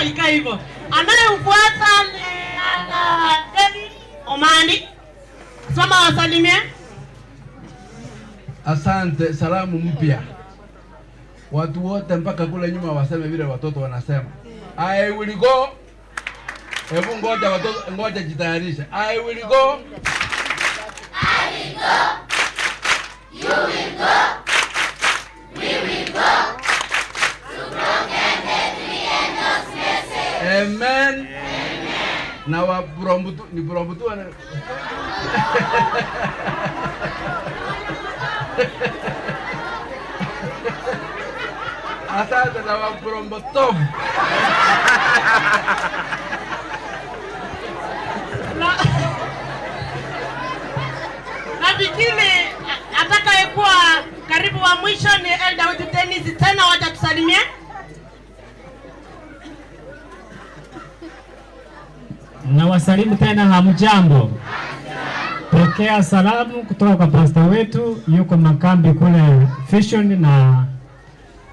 Ikae hivyo. Anayemfuata ni David Omani. Soma wasalimie. Asante, salamu mpya. Watu wote mpaka kule nyuma waseme vile watoto wanasema. I will go. Hebu ngoja watoto, ngoja jitayarishe. I will go. I will go. You will go. We will go. To proclaim the three angels' message. Amen. Na wa Burombutu, ni Burombutu wana. Asante na wa Burombotovu. Nafikiri atakayekuwa karibu wa mwisho ni Elder wetu Dennis, tena wacha tusalimie. Na wasalimu tena, hamjambo. Pokea salamu kutoka kwa pasta wetu, yuko makambi kule Vision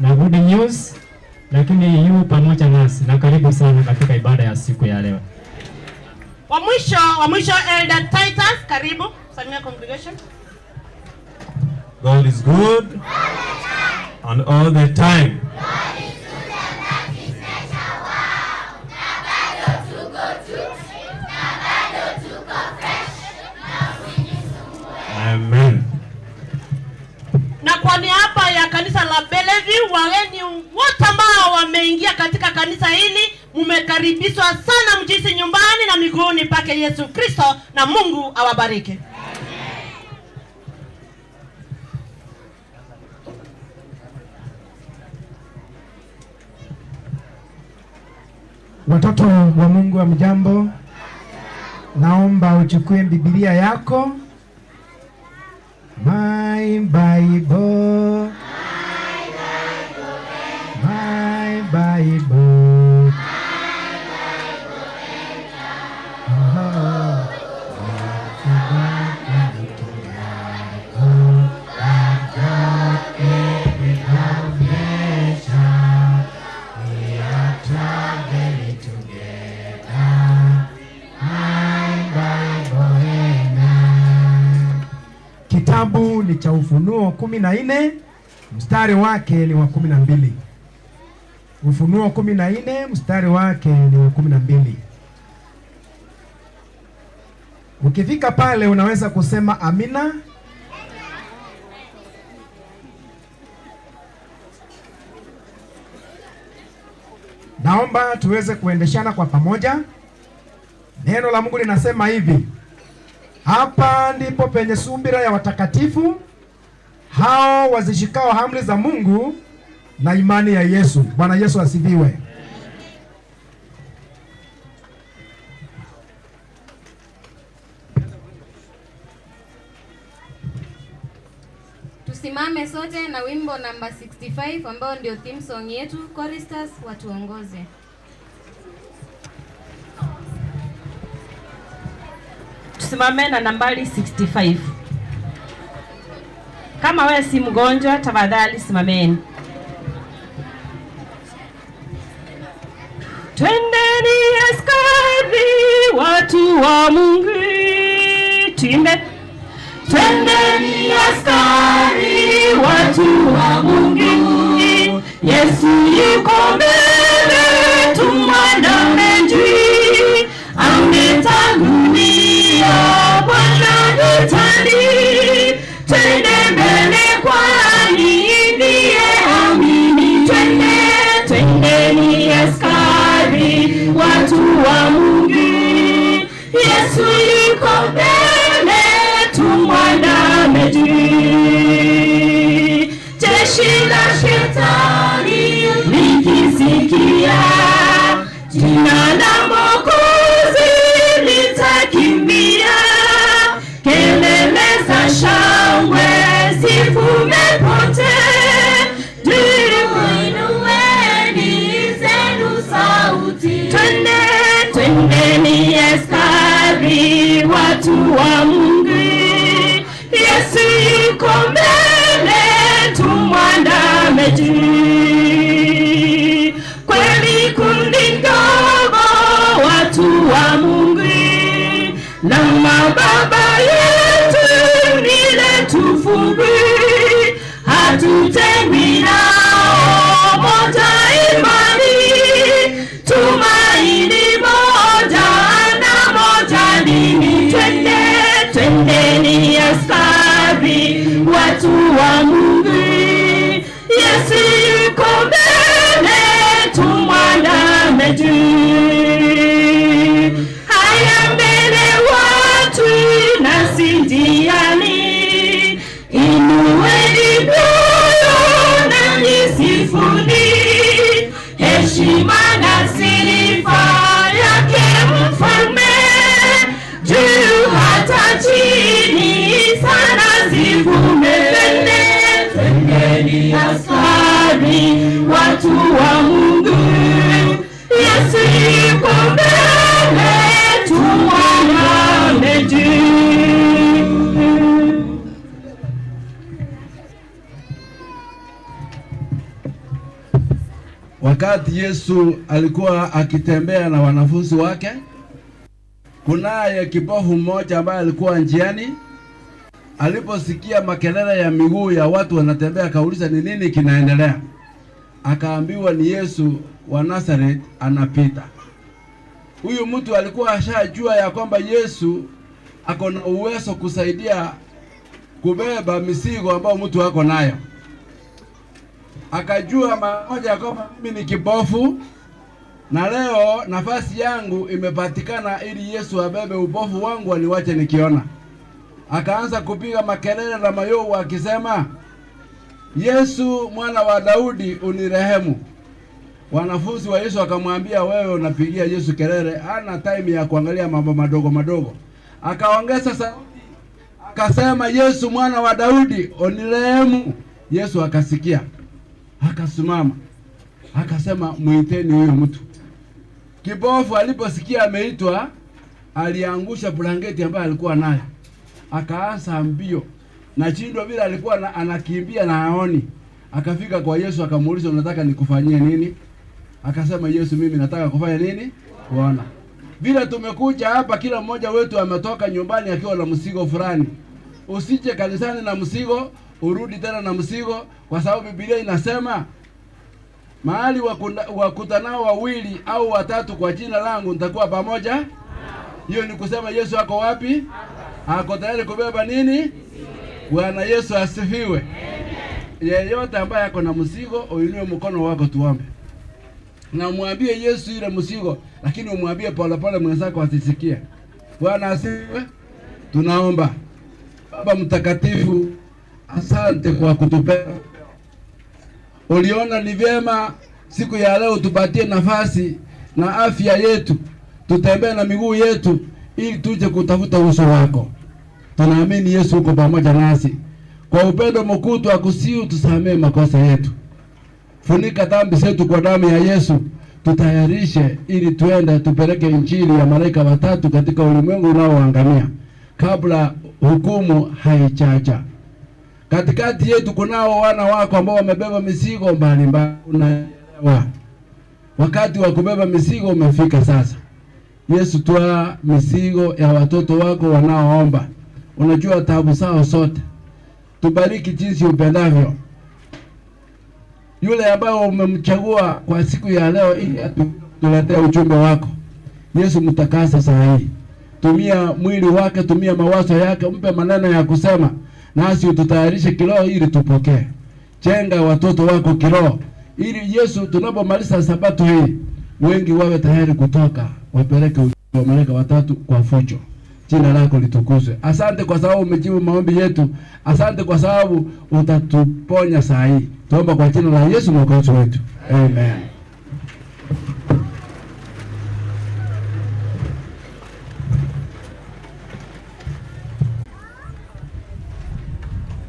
na Good News, lakini yu pamoja nasi na karibu sana katika ibada ya siku ya leo. Wa mwisho Elder Titus, karibu salimia congregation. God is good and all the time. God is good and that is special. Wow. Na bado tuko tu. Na bado tuko fresh. Na usinisumbue. Amen. Na kwa niaba ya kanisa la Bellevue, wageni wote ambao wameingia katika kanisa hili, mmekaribishwa sana, mjisi nyumbani na miguuni pake Yesu Kristo, na Mungu awabariki. Watoto wa Mungu wa mjambo, naomba uchukue Biblia yako. My Bible, my Bible. Oh, we are traveling together. My Bible, amen. Kitabu ni cha Ufunuo 14 mstari wake ni wa 12. Ufunuo 14 mstari wake ni wa 12. Ukifika pale unaweza kusema amina. Naomba tuweze kuendeshana kwa pamoja. Neno la Mungu linasema hivi: hapa ndipo penye subira ya watakatifu, hao wazishikao amri za Mungu na imani ya Yesu. Bwana Yesu asifiwe. Tusimame sote na wimbo namba 65 ambao ndio theme song yetu. Choristers watuongoze. Tusimame na nambari 65. Kama wewe si mgonjwa, tafadhali simameni. Twendeni askari, watu wa Mungu, tuimbe. Twendeni askari, watu wa Mungu, Yesu yuko mbele, tumwandame njii, ametangulia Bwana vitani, twende mbele kwani ndiye amini. Twende, twendeni askari, watu wa Mungu, Yesu yuko mbele, tumwandame juu. Jeshi la shetani likisikia jina la Mwokozi litakimbia, kelele za shangwe zivume pote. Inueni zenu sauti. Twende, twendeni askari, watu wa Mungu, Yesu yuko mbele, tumwandame juu. Kweli kundi ndogo Heshima na sifa yake mfalme, juu hata chini sana zivume. Twendeni askari, watu wa Mungu, Yesu yuko mbele, tuandame juu. Wakati Yesu alikuwa akitembea na wanafunzi wake, kunaye kipofu mmoja ambaye alikuwa njiani. Aliposikia makelele ya miguu ya watu wanatembea, akauliza ni nini kinaendelea. Akaambiwa ni Yesu wa Nazareth anapita. Huyu mtu alikuwa ashajua ya kwamba Yesu ako na uwezo kusaidia kubeba mizigo ambayo mtu ako nayo. Akajua mara moja ya kwamba mimi ni kipofu na leo nafasi yangu imepatikana ili Yesu abebe upofu wangu aniwache nikiona. Akaanza kupiga makelele na mayowe akisema, Yesu mwana wa Daudi unirehemu. Wanafunzi wa Yesu akamwambia, wewe unapigia Yesu kelele, hana time ya kuangalia mambo madogo madogo. Akaongeza sauti akasema, Yesu mwana wa Daudi unirehemu. Yesu akasikia, akasimama, akasema, muiteni huyo mtu. Kipofu aliposikia ameitwa, aliangusha blanketi ambayo alikuwa nayo, akaanza mbio na shindwa vile alikuwa anakimbia na haoni. Akafika kwa Yesu akamuuliza, unataka nikufanyie nini? Akasema, Yesu, mimi nataka kufanya nini? Kuona. Vile tumekuja hapa, kila mmoja wetu ametoka nyumbani akiwa na mzigo fulani. Usije kanisani na mzigo, urudi tena na mzigo, kwa sababu Biblia inasema mahali wakutanao wawili au watatu kwa jina langu nitakuwa pamoja. Hiyo ni kusema Yesu ako wapi? Ako tayari kubeba nini? Bwana Yesu asifiwe. Yeyote ambaye ako na mzigo, uinue mkono wako tuombe. Na umwambie Yesu ile mzigo, lakini umwambie polepole mwenzako asisikie. Bwana asifiwe. Tunaomba. Baba mtakatifu, asante kwa kutupenda. Uliona ni vyema siku ya leo tupatie nafasi na afya yetu, tutembee na miguu yetu ili tuje kutafuta uso wako. Tunaamini Yesu uko pamoja nasi. Kwa upendo mkuu twakusihi tusamee makosa yetu. Funika dhambi zetu kwa damu ya Yesu. Tutayarishe ili tuende tupeleke injili ya malaika watatu katika ulimwengu unaoangamia kabla hukumu haijaja. Katikati yetu kunao wana wako ambao wamebeba mizigo mbalimbali. Unaelewa, wakati wa kubeba mizigo umefika sasa. Yesu, twaa mizigo ya watoto wako wanaoomba. Unajua taabu zao zote. Tubariki jinsi upendavyo. Yule ambaye umemchagua kwa siku ya leo ili atuletee ujumbe wako, Yesu, mtakase saa hii. Tumia mwili wake, tumia mawazo yake, mpe maneno ya kusema, nasi ututayarishe kiroho ili tupokee. Jenga watoto wako kiroho ili Yesu, tunapomaliza sabato hii, wengi wawe tayari kutoka wapeleke ujumbe wa malaika watatu kwa fujo. Jina lako litukuzwe. Asante kwa sababu umejibu maombi yetu. Asante kwa sababu utatuponya saa hii. Tuomba kwa jina la Yesu mwokozi wetu. Amen.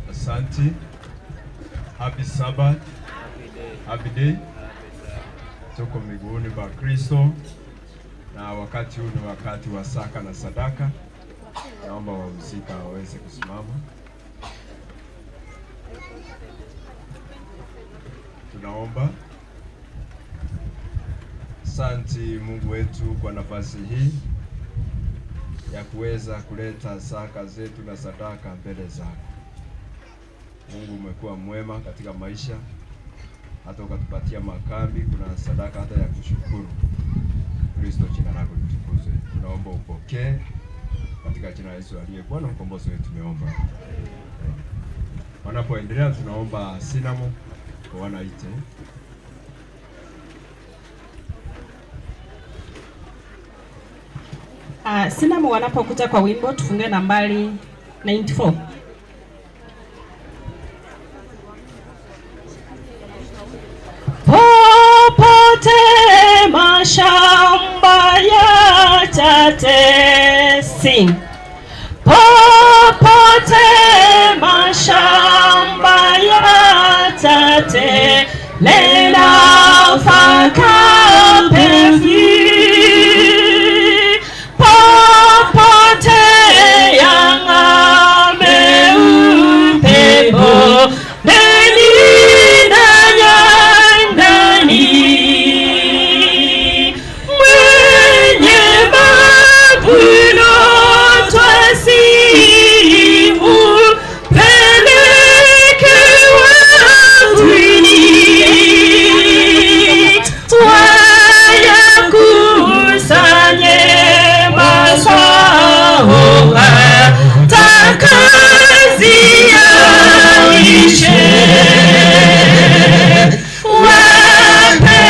Asante. Happy Sabbath. Happy day. Tuko miguuni pa Kristo na wakati huu ni wakati wa saka na sadaka. Naomba wahusika waweze kusimama. Tunaomba. Asante Mungu wetu kwa nafasi hii ya kuweza kuleta saka zetu na sadaka mbele zako. Mungu, umekuwa mwema katika maisha, hata ukatupatia makambi, kuna sadaka hata ya kushukuru. Kristo, jina lako litukuzwe. Tunaomba upokee katika jina la Yesu aliye Bwana mkombozi wetu, tumeomba. Wanapoendelea tunaomba sinamu kwa wanaite. Sinamu wanapokuja kwa wimbo tufunge nambari 94. Popote Mashamba ya Tate. Sing. Popote mashamba ya Tate, lenafaka pevi. Popote yang'ame upepo, ndani na nyandani. Mwenye mavuno twasifu, peleke wavuni. Twayakusanye mazao, hata kazi yaishe.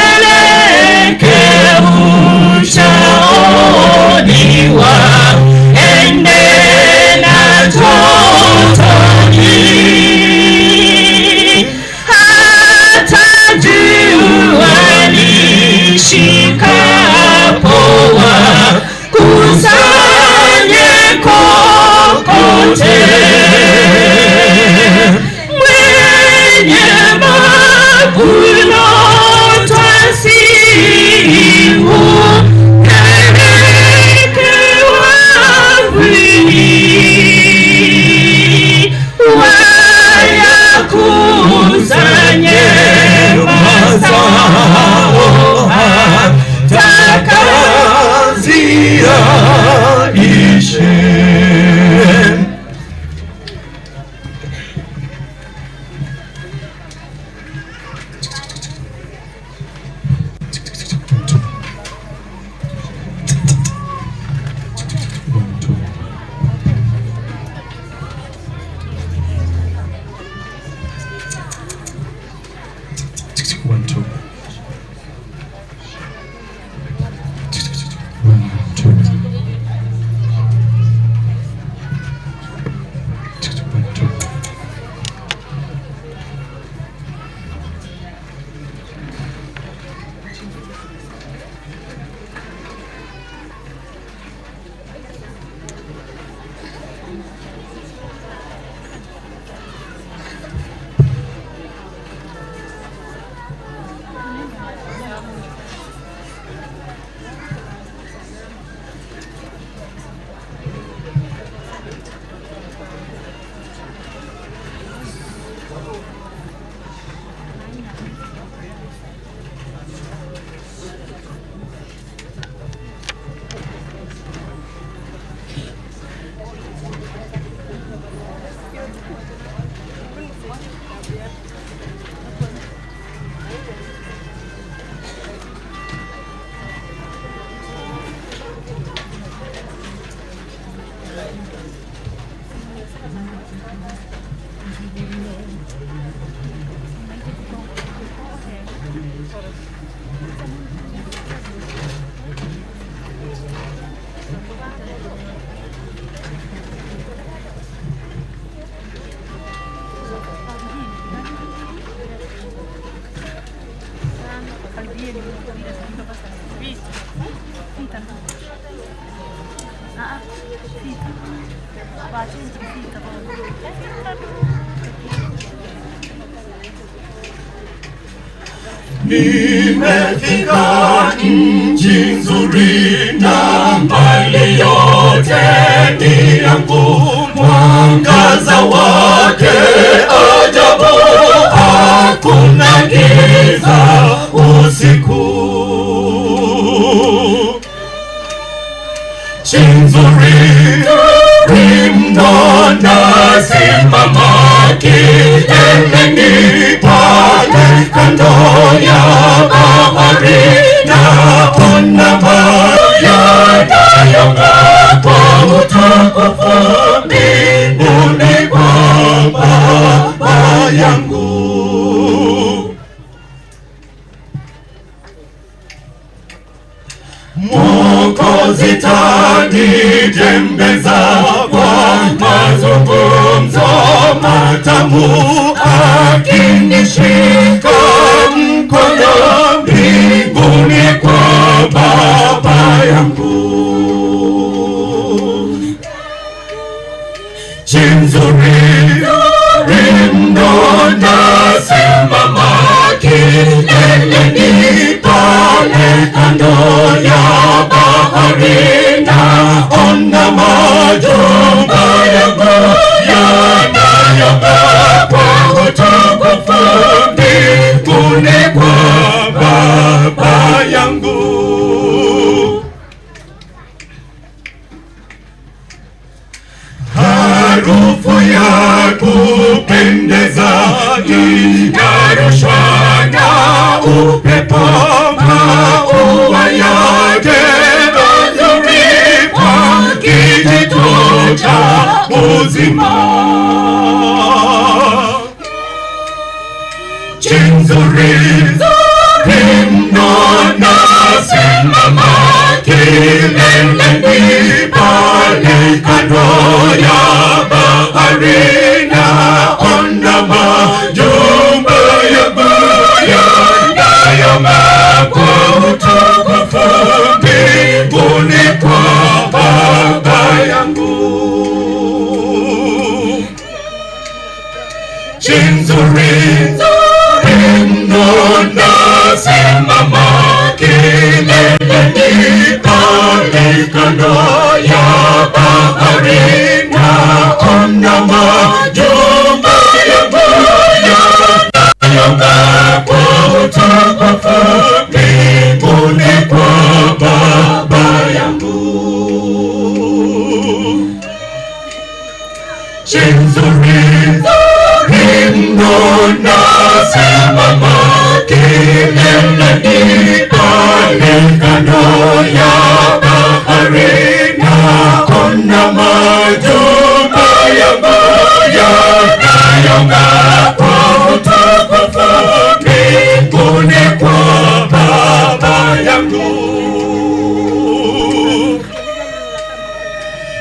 Wapeleke ushaoni, waende na totoni. Hata jua lishikapo, wakusanye kokote. Mwenye mavuno twasifu, peleke wavuni. Wayakusanye mazao, hata kazi yaishe. One, two. One, two. One, two. Nimefika nchi nzuri na mbali yote ni yangu, mwangaza wake ajabu, hakuna giza usiku. Nchi nzuri mno, nasimama kileleni pale kando ya bahari, naona yanayong'aa kwa utukufu mbinguni kwa Baba yangu. Mwokozi tanitembeza kwa mazungumzo matamu, akinishika mkono mbinguni kwa kando ya bahari, naona majumba yangu yanayong'aa kwa utukufu mbinguni kwa Baba yangu. Harufu ya kupendeza inarushwa na upepo, maua yake mazuri kwa kijito cha uzima. Nchi nzuri, nzuri mno, nasimama kileleni pale kando ya bahari, naona majumba yangu yanayong'aa kwa utukufu mbinguni kwa Baba yangu. Nchi nzuri, nzuri mno, nasimama kileleni pale kando ya bahari, naona majumba yangu yanayong'aa kwa utukufu mbinguni kwa Baba yangu. Nchi nzuri, nzuri mno, nasimama kileleni pale kando ya bahari, naona majumba yangu yanayong'aa kwa utukufu mbinguni kwa Baba yangu.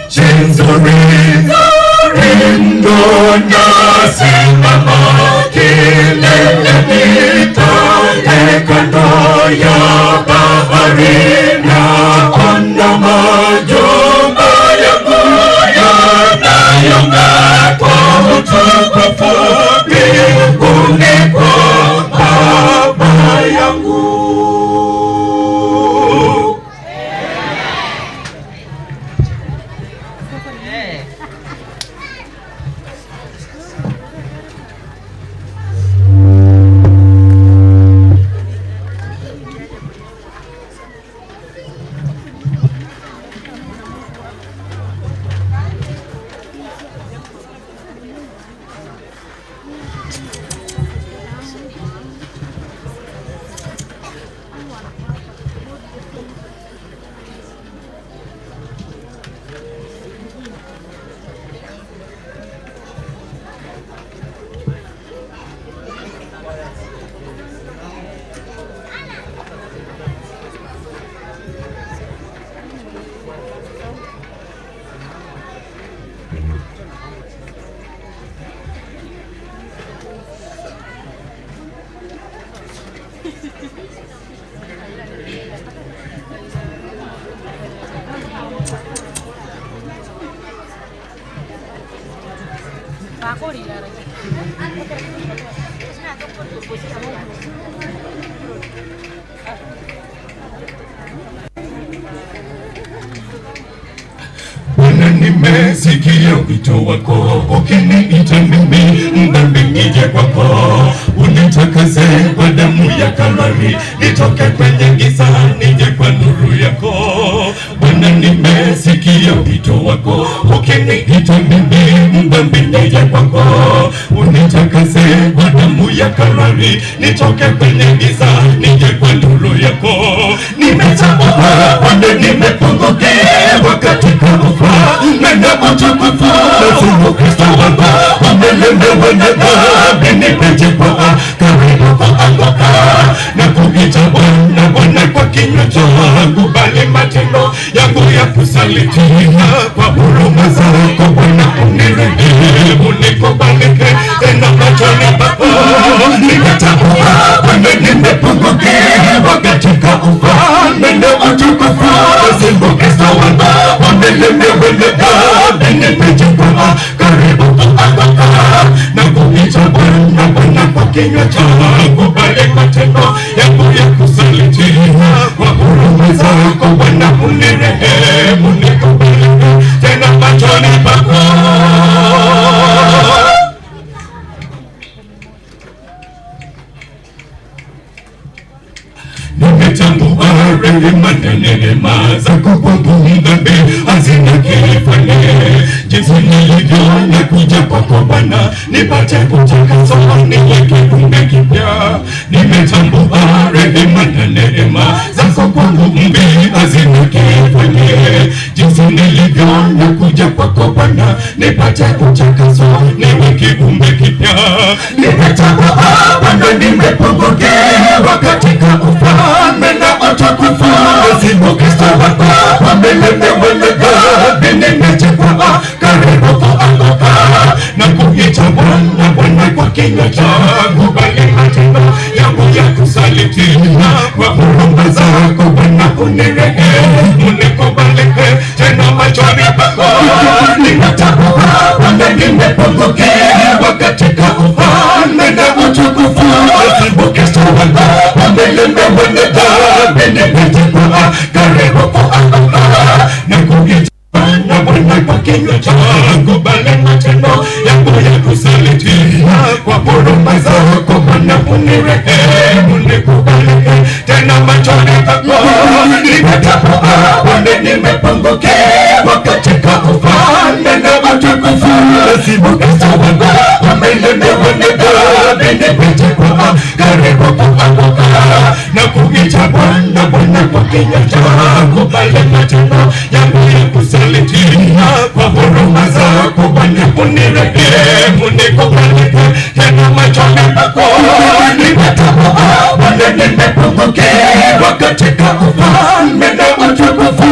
Nchi nzuri, nzuri mno, nasimama kileleni pale kando ya bahari, naona majumba yangu yanayong'aa kwa utukufu mbinguni kwa Baba yangu. Bwana, nimesikia wito wako, ukiniita mimi mdhambi nije kwako, unitakase kwa damu ya Kalvari, nitoke kwenye giza nije kwa nuru yako. Bwana, nimesikia wito wako, ukiniita mimi mdhambi nije kwako, unitakase kwa damu ya Kalvari, nitoke kwenye giza nije kwa nuru yako. Nimetambua Bwana, nimepungukiwa katika ufalme na utukufu, Yesu Kristo wangu umelemewa na dhambi, nimejikwaa karibu kuanguka, na kuita Bwana Bwana kwa kinywa changu, bali matendo yangu ya kusaliti. Kwa huruma zako Bwana unirehemu, nikubalike tena machoni pako. Nimetambua Bwana, nimepungukiwa katika ufalme na utukufu, Yesu Kristo wangu umelemewa na dhambi, nimejikwaa karibu kuanguka, na kuita Bwana Bwana kwa kinywa changu, bali matendo yangu ya kusaliti. Kwa huruma zako Bwana unirehemu, nikubali tena machoni pako. Nimetambua rehema na neema zako kwangu mdhambi hazina kifani. Jinsi nilivyo nakuja kwako Bwana, nipate kutakaswa, niwe kiumbe kipya. Nimetambua rehema na neema zako kwangu mdhambi hazina kifani. Jinsi nilivyo nakuja kwako Bwana, nipate kutakaswa, niwe kiumbe kipya. Nimetambua Bwana, nimepungukiwa katika ufalme na utukufu. Ukristo wako wamelemewa na dhambi, nimechukua karibu kuanguka na kuita Bwana Bwana kwa kinywa changu, bali matendo yangu ya kusaliti. Kwa huruma zako Bwana unirehemu, nikubali tena machoni pako. Nimetambua Bwana, nimepungukiwa katika ufalme na utukufu. Ukristo wako wamelemewa na dhambi, nimechukua karibu kuanguka na kuita Bwana Bwana kwa kinywa changu, bali matendo yangu ya kusaliti. Kwa huruma zako Bwana unirehemu, nikubali tena machoni pako. Nimetambua Bwana, nimepungukiwa katika ufalme na utukufu. Ukristo wangu wamelemewa na dhambi, nimechukua karibu kuanguka na kuita Bwana Bwana kwa kinywa changu, bali matendo yangu ya kusaliti. Kwa huruma zako Bwana unirehemu, nikubali tena machoni pako. Nimetambua Bwana, nimepungukiwa katika ufalme na utukufu.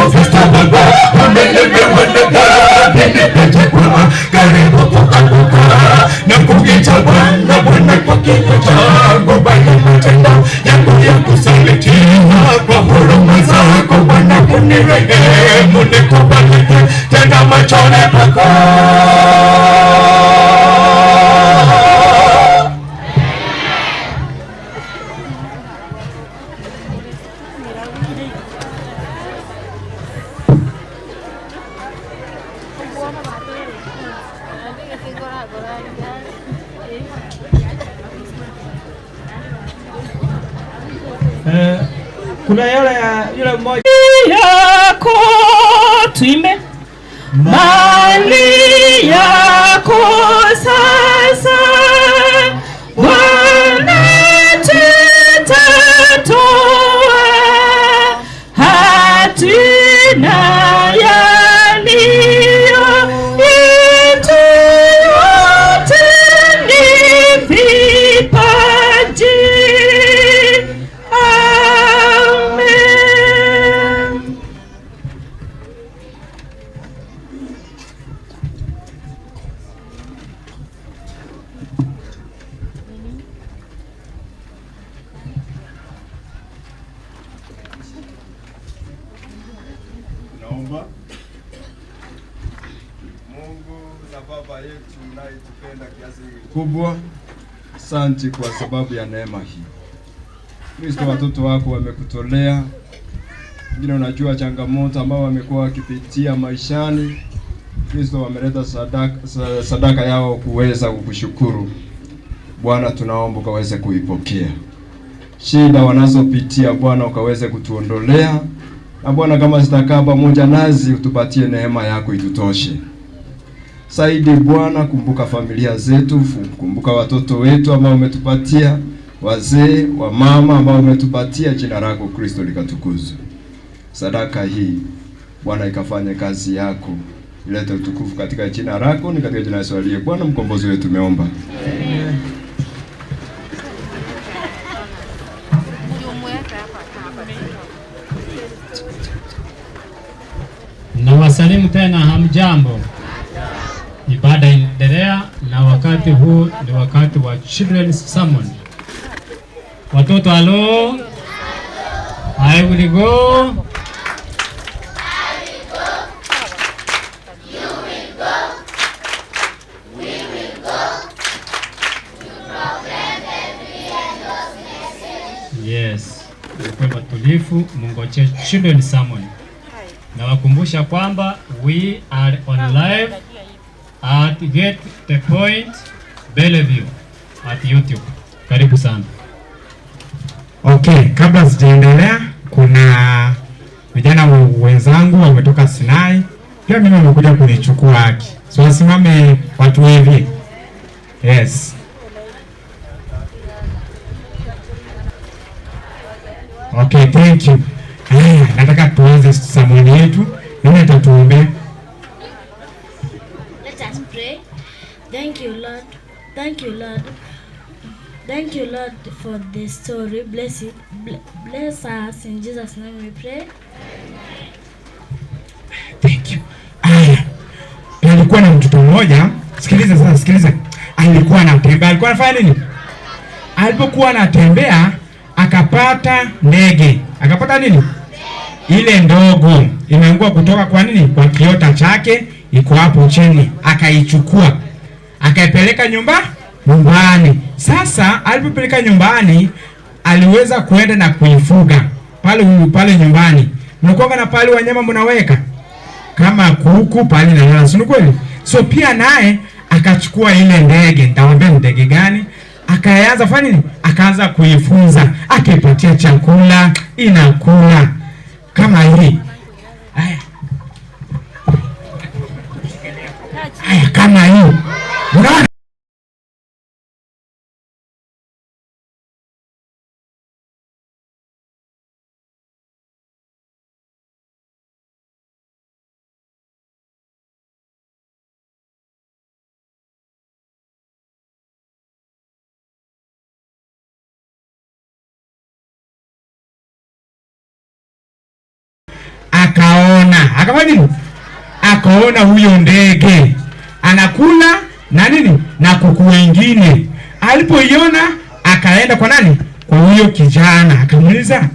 Ukristo wangu wamelemewa na dhambi, nimechukua karibu kuanguka na kuita Bwana Bwana kwa kinywa changu, bali matendo yangu ya kusaliti. Kwa huruma zako Bwana unirehemu, nikubali tena machoni pako. Kuna yule mmoja yako tuimbe mali yako sasa Bwana tutatoa, hatina yaliyo yetu, yote ni vipaji. Amen. Naomba Mungu na Baba yetu unayetupenda kiasi kikubwa, asante kwa sababu ya neema hii. Kristo, watoto wako wamekutolea, wengine unajua changamoto ambao wamekuwa wakipitia maishani. Kristo, wameleta sadaka yao kuweza kukushukuru. Bwana, tunaomba ukaweze kuipokea. Shida wanazopitia Bwana ukaweze kutuondolea, na Bwana kama zitakaa pamoja nazi utupatie neema yako itutoshe. Saidi Bwana, kumbuka familia zetu, kumbuka watoto wetu ambao umetupatia, wazee, wamama ambao umetupatia, jina lako Kristo likatukuzwe. Sadaka hii Bwana ikafanye kazi yako, ilete utukufu katika jina lako, ni katika jina la Yesu aliye Bwana mkombozi wetu tumeomba. Amen. Na wasalimu tena, hamjambo. Ibada inaendelea na wakati huu ni wakati wa children's sermon. Watoto halo, I will go. Mkuwe watulivu, mungoje children sermon. Nawakumbusha kwamba we are on live at Get the Point Bellevue at YouTube. Karibu sana. Okay, kabla sijaendelea, kuna vijana wenzangu wametoka Sinai, pia mimi wamekuja kunichukua haki. So wasimame watu hivi. Yes. Okay, thank you. Nataka tuanze sermon yetu. Nani atatuombea? Let us pray. Thank you, Lord. Thank you, Lord. Thank you, Lord, for this story. Bless it. Bless us. In Jesus' name we pray. Thank you. Aya. Alikuwa na mtoto mmoja. Sikiliza sasa, sikiliza. Alikuwa anatembea. Alikuwa anafanya nini? Alipokuwa anatembea akapata ndege. Akapata nini? Ile ndogo imeanguka kutoka kwa nini? Kwa kiota chake, iko hapo chini. Akaichukua, akaipeleka nyumbani. Sasa alipopeleka nyumbani, aliweza kuenda na kuifuga pale nyumbani. Mnakuwa na pale wanyama mnaweka kama kuku pale na nyama, si ni kweli? So pia naye akachukua ile ndege, nitawaambia ni ndege gani. Akaanza fanya nini? Akaanza kuifunza, akipatia chakula inakula kama hii. Haya. Haya, kama hii. Unaona? Akaona, akafanya nini? Akaona huyo ndege anakula na nini? Na kuku wengine. Alipoiona akaenda kwa nani? Kwa huyo kijana, akamuuliza,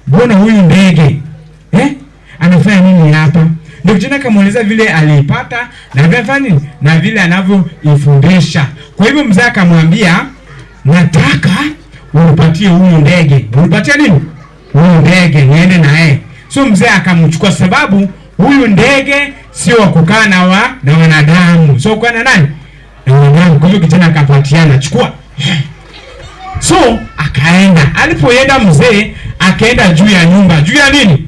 mbona huyu ndege anafanya nini hapa? Ndio kijana akamueleza vile aliipata na vile anafanya nini? Na vile anavyoifundisha. Kwa hivyo mzee akamwambia, nataka unipatie huyu ndege. Unipatie nini? Huyu ndege niende naye. So mzee akamchukua, sababu huyu ndege sio wa kukaa na wanadamu. Sio kukaa na nani? Na wanadamu. Kwa hiyo kijana akapatiana, chukua. So akaenda. Alipoenda mzee akaenda juu ya nyumba. Juu ya nini?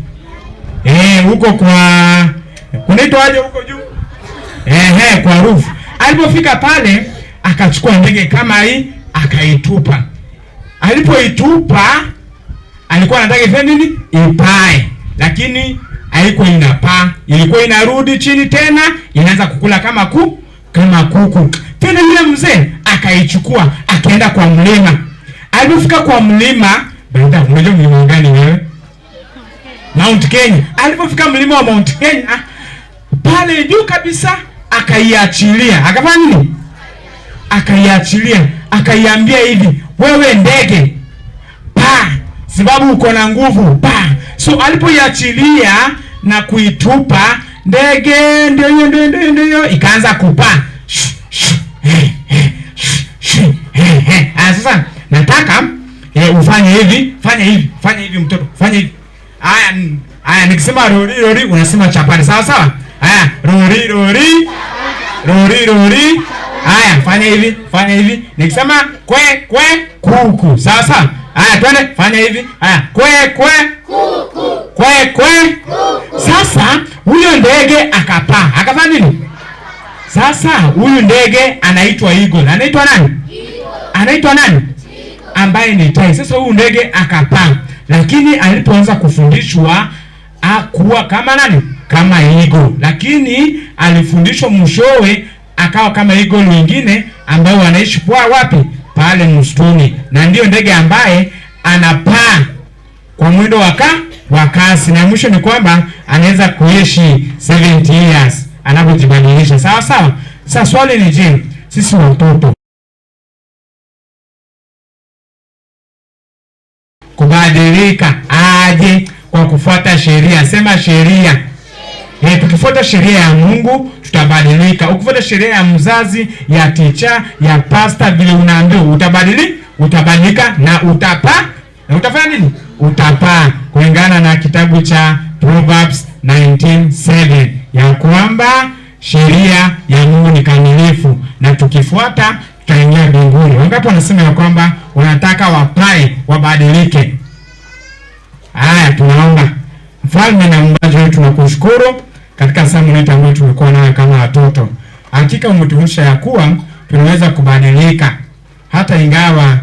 Huko kwa kunaitwaje huko juu? Kwa roof. Alipofika pale akachukua ndege kama hii akaitupa. Alipoitupa alikuwa anataka ifanye nini? Ipae. Lakini haikuwa inapaa, ilikuwa inarudi chini tena, inaanza kukula kama kuku. Tena yule mzee akaichukua, akaenda kwa mlima. Alipofika kwa mlima, baada unajua mlima gani wewe? Mount Kenya. Alipofika mlima wa Mount Kenya, pale juu kabisa akaiachilia. Akafanya nini? Akaiachilia, akaiambia hivi, wewe ndege, paa, sababu uko na nguvu, paa. So alipoiachilia na kuitupa ndege, ndio hiyo ndio hiyo ikaanza kupaa. Sasa nataka ufanye hivi, fanya hivi, fanya hivi mtoto, fanya hivi. Haya, nikisema rori rori unasema chapati, sawa sawa? Haya, rori rori. Rori rori. Haya, fanya hivi, fanya hivi. Nikisema kwe kwe kuku, sawa sawa? Haya, twende, fanya hivi. Haya, kwe kwe kuku. Kwe kwe kuku. Sasa huyo ndege akapaa. Akafanya nini? Sasa huyu ndege anaitwa eagle. Anaitwa nani? Anaitwa nani? Ambaye ni tai. Sasa huyu ndege akapaa. Lakini alipoanza kufundishwa akuwa kama nani? Kama eagle. Lakini alifundishwa mwishowe akawa kama eagle wengine ambao wanaishi kwa wapi? Pale msituni. Na ndio ndege ambaye anapaa kwa mwendo wa kasi, na mwisho ni kwamba anaweza kuishi 70 years anapojibadilisha. Sawa sawa. Sasa swali ni je, sisi watoto kubadilika aje? Kwa kufuata sheria. Sema sheria. Tukifuata sheria ya Mungu tutabadilika. Ukifuata sheria ya mzazi, ya teacher, ya pastor, vile unaambiwa utabadilika na utapa na utafanya nini? utapaa, kulingana na kitabu cha Proverbs 19:7 ya kwamba sheria ya Mungu ni kamilifu na tukifuata tutaingia mbinguni. Wangapi wanasema ya kwamba wanataka wapae wabadilike? Haya, tunaomba. Mfalme na Muumbaji wetu, tunakushukuru katika somo letu ambayo tumekuwa nayo kama watoto. Hakika umetuonyesha ya kuwa tunaweza kubadilika, hata ingawa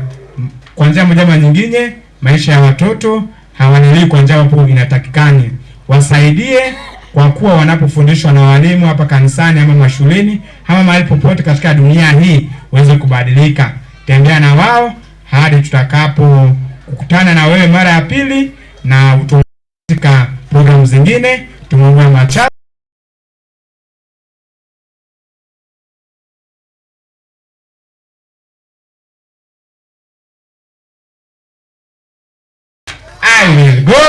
kwa njia moja ama nyingine maisha ya watoto hawaendelei kwa njia ambayo inatakikani. Wasaidie kwa kuwa wanapofundishwa na walimu hapa kanisani ama mashuleni ama mahali popote katika dunia hii waweze kubadilika. Tembea na wao hadi tutakapo kukutana na wewe mara ya pili, na katika programu zingine. Tumeomba machache. I will go.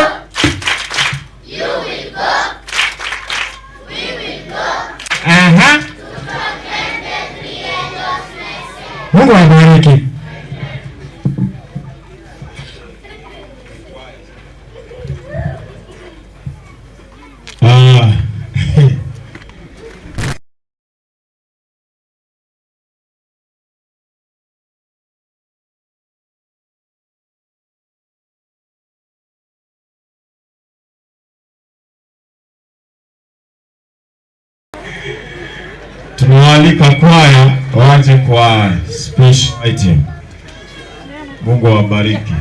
You will go. We will go. Aha. To proclaim the Creator's message. Mungu awabariki. Ah. Tunawaalika kwaya waje kwa speech item. Mungu awabariki.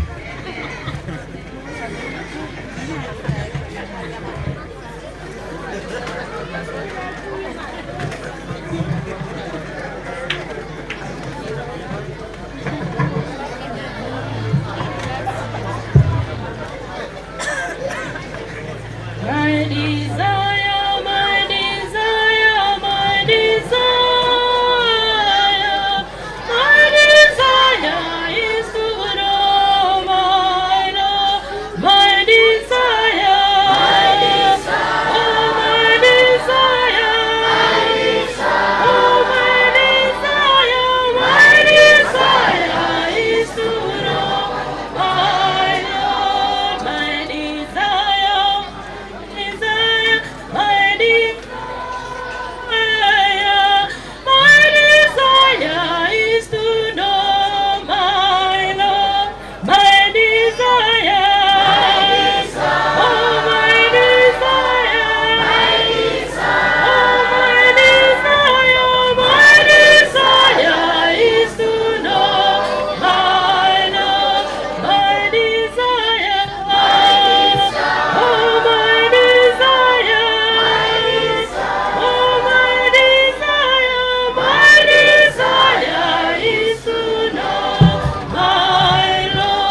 My desire, my desire, my desire, my desire is to know my Lord. My desire, oh my desire, oh my desire, my desire is to know my Lord. My desire. Desire, my desire, my desire is to know my Lord. My desire, oh my desire, oh my desire, my desire is to know my Lord. My desire, oh my desire, oh my desire, my desire is to know my Lord.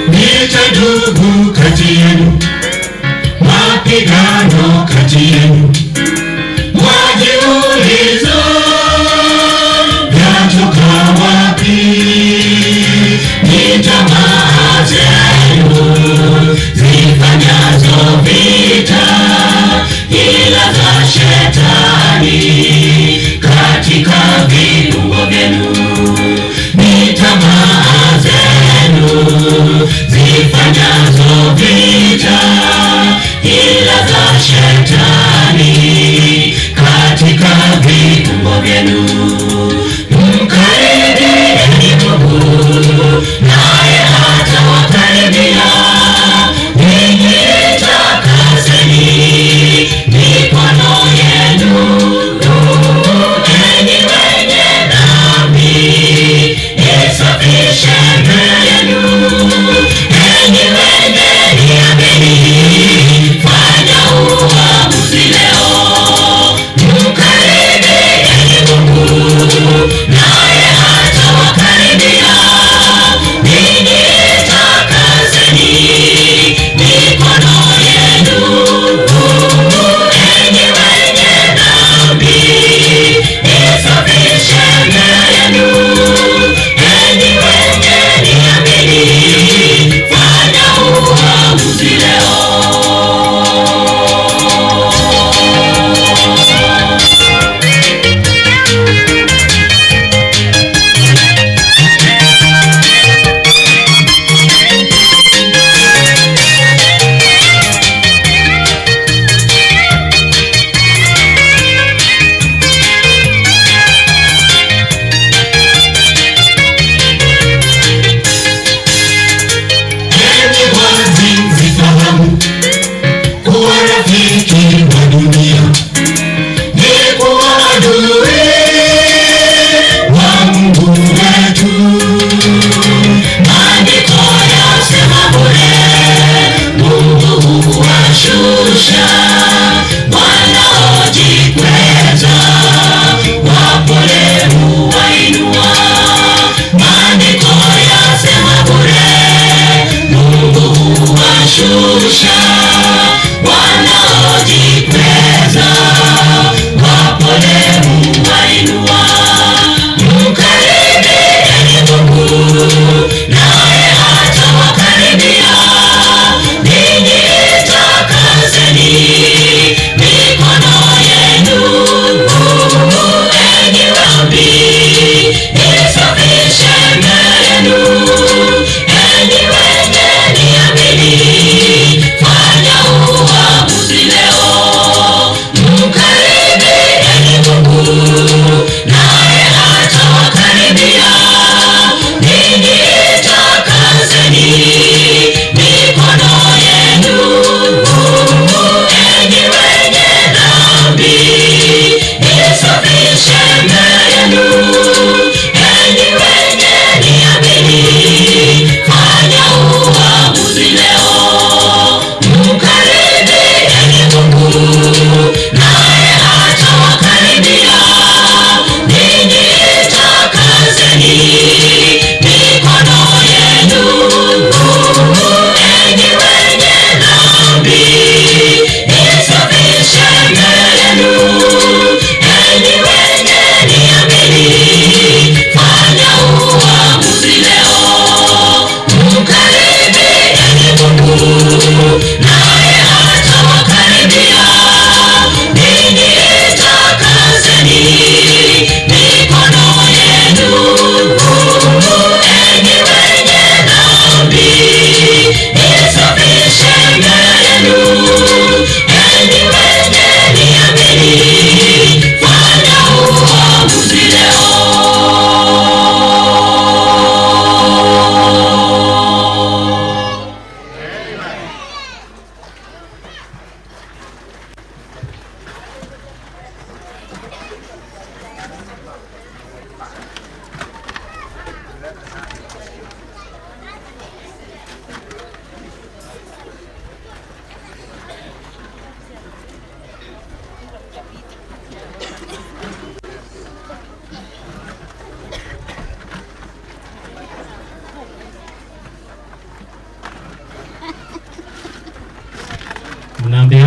Vita ndugu kati yenu, mapigano kati yenu, mwajiuliza vyatoka wapi? Ni tamaa zenu zifanyazo vita, ila za shetani katika viungo vyenu. Ni tamaa zenu zifanyazo vita, ila za shetani.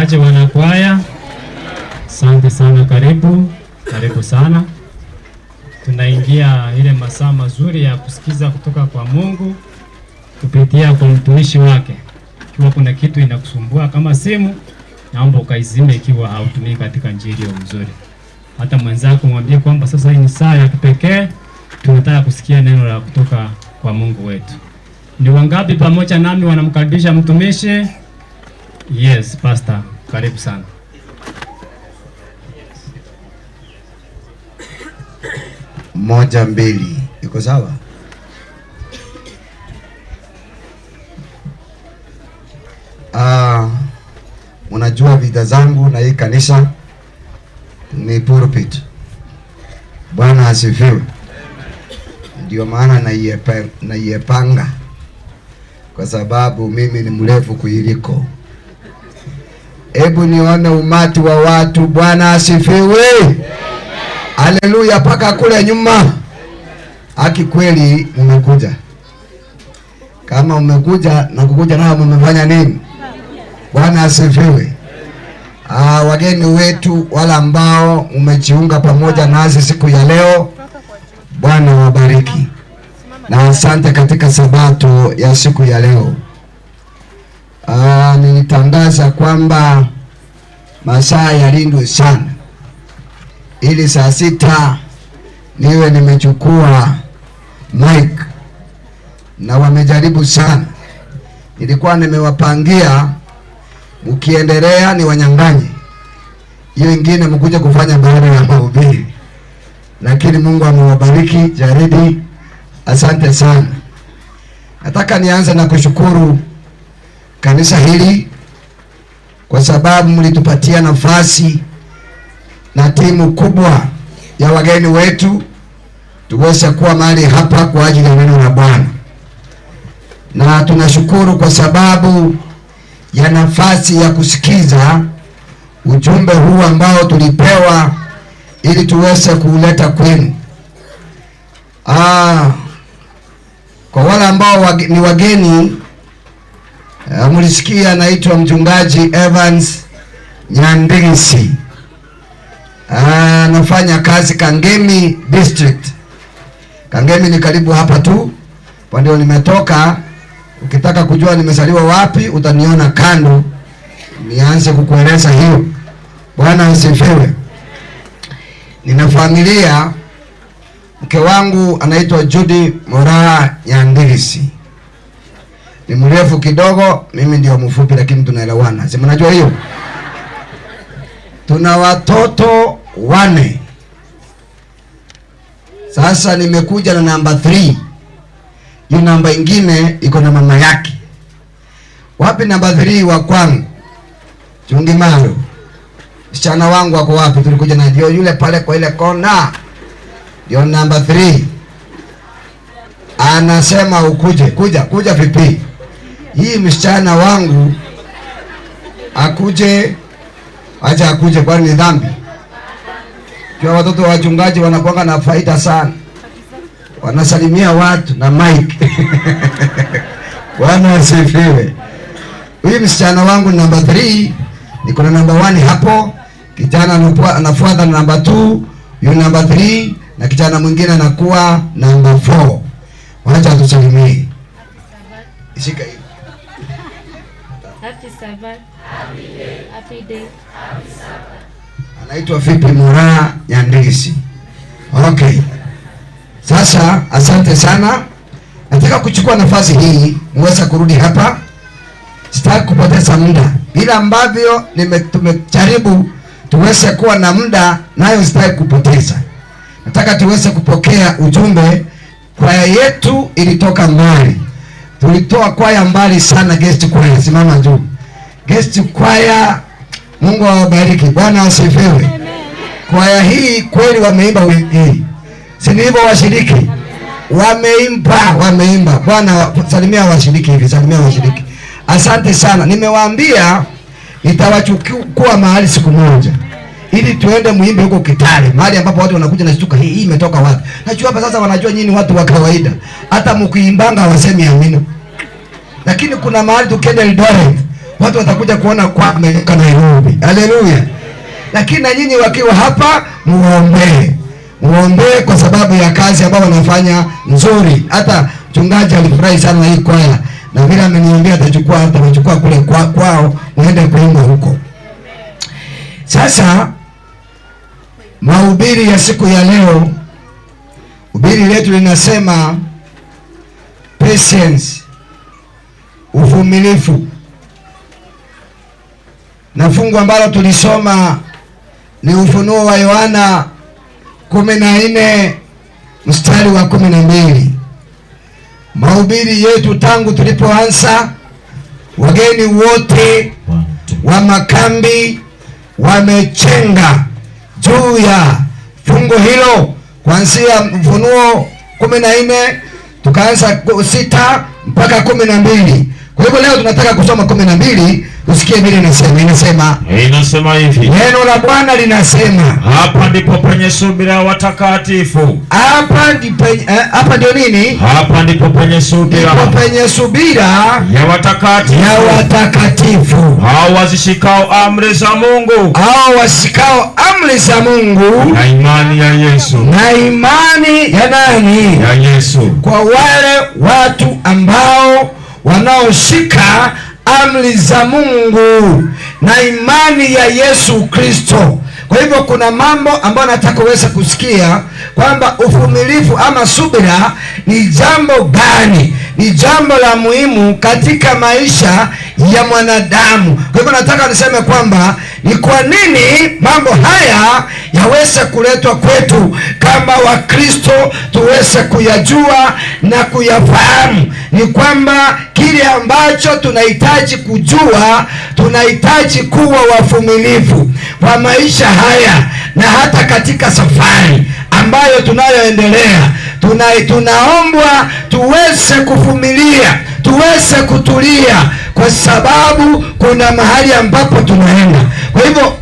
Ni aje wanakwaya? Asante sana, karibu karibu sana. Tunaingia ile masaa mazuri ya kusikiza kutoka kwa Mungu kupitia kwa mtumishi wake. Ikiwa kuna kitu inakusumbua kama simu, naomba ukaizime ikiwa hautumii katika njia iliyo mzuri. Hata mwenzako mwambie kwamba sasa hii ni saa ya kipekee, tunataka kusikia neno la kutoka kwa Mungu wetu. Ni wangapi pamoja nami wanamkaribisha mtumishi? Yes, pastor, karibu sana. Moja, mbili, iko sawa? Unajua vita zangu na hii kanisa ni pulpit. Bwana asifiwe. Ndio maana naiepanga, kwa sababu mimi ni mrefu kuiliko. Hebu nione umati wa watu. Bwana asifiwe. Haleluya, paka kule nyuma. Haki kweli mmekuja. Kama umekuja na kukuja nao mmefanya nini? Bwana asifiwe. Wageni wetu wala ambao mmejiunga pamoja nasi siku ya leo, Bwana wabariki. Na asante katika sabato ya siku ya leo. Nilitangaza kwamba masaa yalindwe sana ili saa 6 niwe nimechukua mic, na wamejaribu sana. Nilikuwa nimewapangia mkiendelea ni wanyang'anye, hiyo ingine mkuje kufanya baada ya mahubiri, lakini Mungu amewabariki. Jaridi, asante sana. Nataka nianze na kushukuru kanisa hili kwa sababu mlitupatia nafasi na timu kubwa ya wageni wetu tuweze kuwa mahali hapa kwa ajili ya neno la Bwana. Na tunashukuru kwa sababu ya nafasi ya kusikiza ujumbe huu ambao tulipewa ili tuweze kuuleta kwenu. Kwa wale ambao ni wageni, mlisikia anaitwa mchungaji Evans Nyandigisi. Anafanya kazi Kangemi District. Kangemi ni karibu hapa tu, kwa ndio nimetoka. Ukitaka kujua nimezaliwa wapi utaniona kando, nianze kukueleza hiyo. Bwana asifiwe. Nina familia, mke wangu anaitwa Judy Moraa Nyandigisi. Ni mrefu kidogo, mimi ndio mfupi, lakini tunaelewana. Si mnajua hiyo? Tuna watoto 4. Sasa nimekuja na namba 3. Hiyo namba ingine iko na mama yake. Wapi namba 3 wa kwangu? Chungimaro. Msichana wangu wako wapi? Tulikuja na ndio yule pale kwa ile kona. Ndio namba 3. Anasema ukuje, kuja, kuja vipi? Hii msichana wangu akuje, acha akuje, kwani ni dhambi? Kwa watoto wachungaji wanakuanga na faida sana. Wanasalimia watu na mic. Bwana asifiwe. Huyu msichana wangu namba 3, niko na namba 1 hapo, kijana anafuata na namba 2, huyu namba 3 na kijana mwingine anakuwa namba 4. Wacha tusalimie. Ishika hivi. Happy Sabbath. Happy day. Happy Sabbath. Anaitwa Vipi Moraa Nyandigisi. Okay. Sasa asante sana. Nataka kuchukua nafasi hii muweze kurudi hapa. Sitaki kupoteza muda. Bila ambavyo tumejaribu tuweze kuwa na muda, nayo sitaki kupoteza. Nataka tuweze kupokea ujumbe. Kwaya yetu ilitoka mbali. Tulitoa kwaya mbali sana, guest choir. Simama juu. Guest choir, Mungu awabariki. Bwana asifiwe. Kwaya hii kweli wameimba wengi. Si ndivyo washiriki? Wameimba, wameimba. Bwana salimia washiriki hivi, salimia washiriki. Asante sana. Nimewaambia nitawachukua mahali siku moja ili tuende muimbe huko Kitale, mahali ambapo watu wanakuja na shtuka, hii imetoka wapi? Najua hapa sasa wanajua nyinyi watu wa kawaida. Hata mkiimbanga wasemi amina. Lakini kuna mahali tukienda Eldoret, Watu watakuja kuona kwa ametoka Nairobi. Haleluya. Lakini na nyinyi wakiwa hapa muombee. Muombee kwa sababu ya kazi ambayo wanafanya nzuri. Hata mchungaji alifurahi sana na hii kwaya. Na vile ameniambia atachukua kule kwao muende kuimba huko. Sasa mahubiri ya siku ya leo, hubiri letu linasema patience, uvumilivu. Na fungu ambalo tulisoma ni Ufunuo wa Yohana 14 mstari wa 12. Mahubiri yetu tangu tulipoanza, wageni wote wa makambi wamechenga juu ya fungu hilo, kuanzia Ufunuo 14 tukaanza 6 mpaka 12. Kwa hivyo leo tunataka kusoma 12, tusikie vile inasema. Inasema hivi. Neno la Bwana linasema, hapa ndipo penye subira ya watakatifu. Hapa ndipo hapa ndio nini? Hapa ndipo penye subira. Ndipo penye subira ya watakatifu. Ya watakatifu. Hao wazishikao amri za Mungu. Hao washikao amri za Mungu na imani ya Yesu. Na imani ya nani? Ya Yesu. Kwa wale watu ambao wanaoshika amri za Mungu na imani ya Yesu Kristo. Kwa hivyo kuna mambo ambayo nataka uweze kusikia kwamba uvumilivu ama subira ni jambo gani? Ni jambo la muhimu katika maisha ya mwanadamu. Kwa hivyo nataka niseme kwamba ni kwa nini mambo haya yaweze kuletwa kwetu kama Wakristo, tuweze kuyajua na kuyafahamu. Ni kwamba kile ambacho tunahitaji kujua, tunahitaji kuwa wavumilivu kwa maisha haya na hata katika safari ambayo tunayoendelea. Tunaombwa tuweze kuvumilia, tuweze kutulia, kwa sababu kuna mahali ambapo tunaenda. Kwa hivyo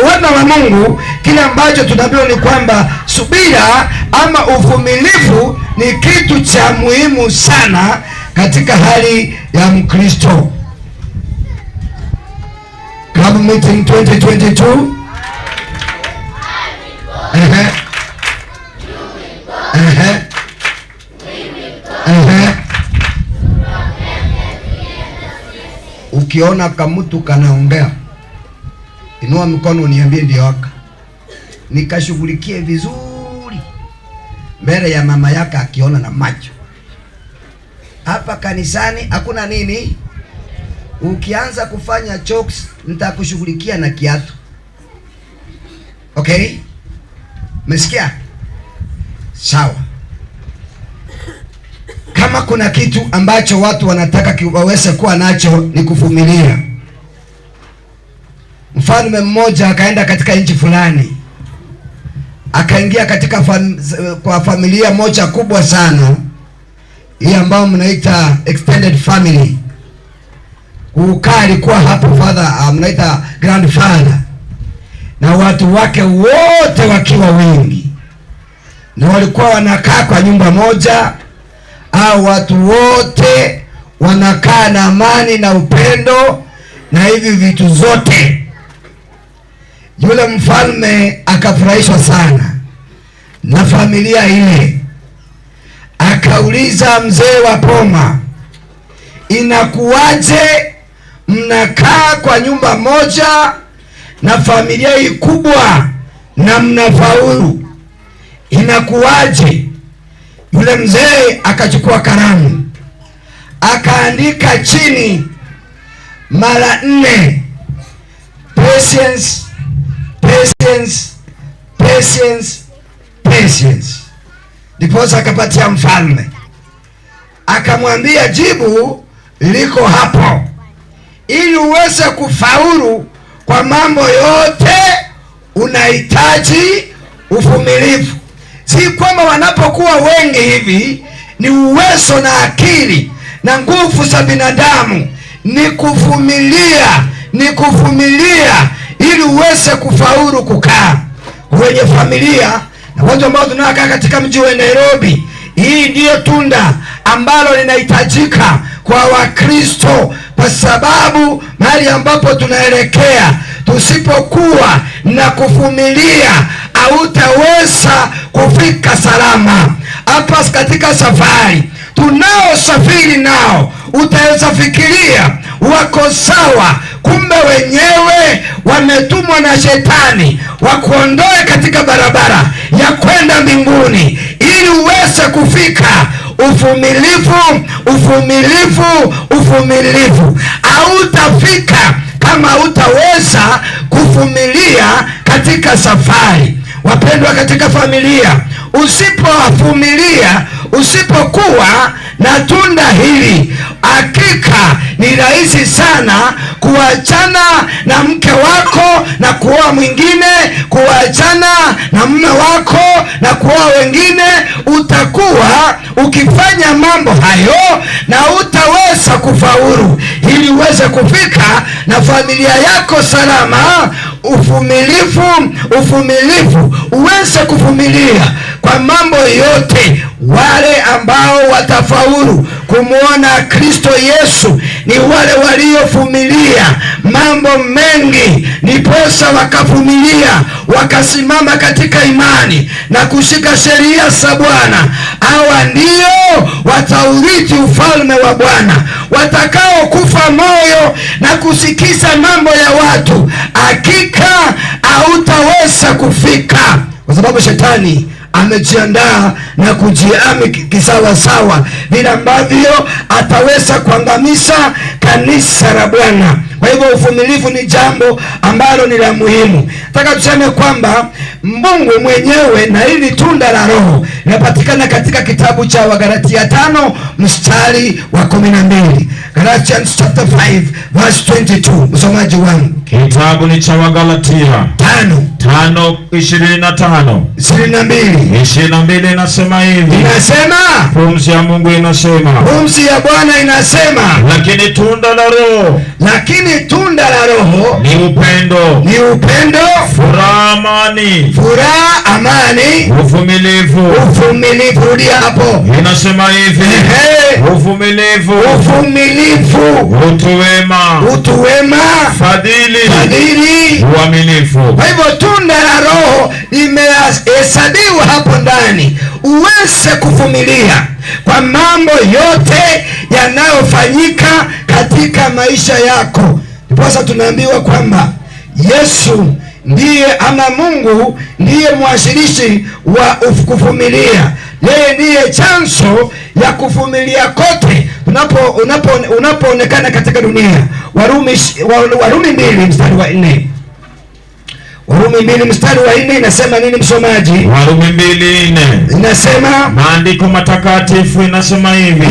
wana wa Mungu, kile ambacho tunaambiwa ni kwamba subira ama uvumilivu ni kitu cha muhimu sana katika hali ya Mkristo. Club meeting 2022. Ukiona kamutu kanaongea, inua mkono uniambie ndio haka. Nikashughulikie vizuri mbele ya mama yake akiona na macho. Hapa kanisani hakuna nini? Ukianza kufanya chokes nitakushughulikia na kiatu. Okay? Umesikia? Sawa. Kama kuna kitu ambacho watu wanataka waweze kuwa nacho ni kuvumilia. Mfalme mmoja akaenda katika nchi fulani, akaingia katika kwa familia moja kubwa sana, hii ambayo mnaita extended family. Kukaa alikuwa hapo father, mnaita grandfather, na watu wake wote wakiwa wengi, na walikuwa wanakaa kwa nyumba moja. Au watu wote wanakaa na amani na upendo na hivi vitu zote. Yule mfalme akafurahishwa sana na familia ile. Akauliza mzee wa poma, inakuwaje mnakaa kwa nyumba moja na familia hii kubwa na mnafaulu? Inakuwaje? Yule mzee akachukua kalamu akaandika chini mara 4, patience, patience, patience, patience. Ndiposa akapatia mfalme, akamwambia jibu liko hapo. Ili uweze kufaulu kwa mambo yote unahitaji uvumilivu. Si kwamba wanapokuwa wengi hivi ni uwezo na akili na nguvu za binadamu, ni kuvumilia, ni kuvumilia ili uweze kufaulu kukaa kwenye familia na watu ambao tunakaa katika mji wa Nairobi. Hii ndiyo tunda ambalo linahitajika kwa Wakristo. kwa sababu mahali ambapo tunaelekea, tusipokuwa na kuvumilia hautaweza kufika salama. Hapa katika safari tunaosafiri nao, utaweza fikiria wako sawa, kumbe wenyewe wametumwa na shetani wakuondoe katika barabara ya kwenda mbinguni ili uweze kufika. Uvumilivu, uvumilivu, uvumilivu. Hautafika kama hutaweza kuvumilia katika safari. Wapendwa, katika familia, usipovumilia, usipokuwa na tunda hili, hakika ni rahisi sana kuachana na mke wako na kuoa mwingine, kuachana na mume wako na kuoa wengine. Utakuwa ukifanya mambo hayo na utaweza kufaulu. Ili uweze kufika na familia yako salama, uvumilivu, uvumilivu, uweze kuvumilia kwa mambo yote. Wale ambao watafaulu kumwona Kristo Yesu ni wale waliovumilia mambo mengi, ndiposa wakavumilia, wakasimama katika imani na kushika sheria za Bwana. Hawa ndio wataurithi ufalme wa Bwana. Watakao kufa moyo na kusikiza mambo ya watu, hakika hautaweza kufika, kwa sababu shetani amejiandaa na kujiami kisawasawa vile ambavyo ataweza kuangamiza kanisa la Bwana. Kwa hivyo uvumilivu ni jambo ambalo ni la muhimu. Nataka tuseme kwamba Mungu mwenyewe, na hili tunda la Roho linapatikana katika kitabu cha Wagalatia 5 mstari wa 12. Galatians chapter 5 verse 22. Msomaji wangu. Kitabu ni cha Wagalatia 5 5:25. 22. 22 inasema hivi. Inasema, pumzi ya Mungu inasema, pumzi ya Bwana inasema, lakini tunda la Roho, lakini tunda la Roho ni upendo, ni upendo, furaha, amani, furaha, amani, uvumilivu, uvumilivu. Rudia hapo. Inasema hivi, uvumilivu, uvumilivu, utu wema, utu wema, fadhili, fadhili, uaminifu. Kwa hivyo tunda la Roho limehesabiwa hapo ndani, uweze kuvumilia kwa mambo yote yanayofanyika katika maisha yako. Ndiposa tunaambiwa kwamba Yesu ndiye, ama Mungu ndiye mwashirishi wa kuvumilia. Yeye ndiye chanzo ya kuvumilia kote unapoonekana katika dunia. Warumi 2 mstari wa 4. Warumi 2 mstari wa 4 inasema nini, msomaji? Warumi 2:4. Inasema, maandiko matakatifu inasema hivi,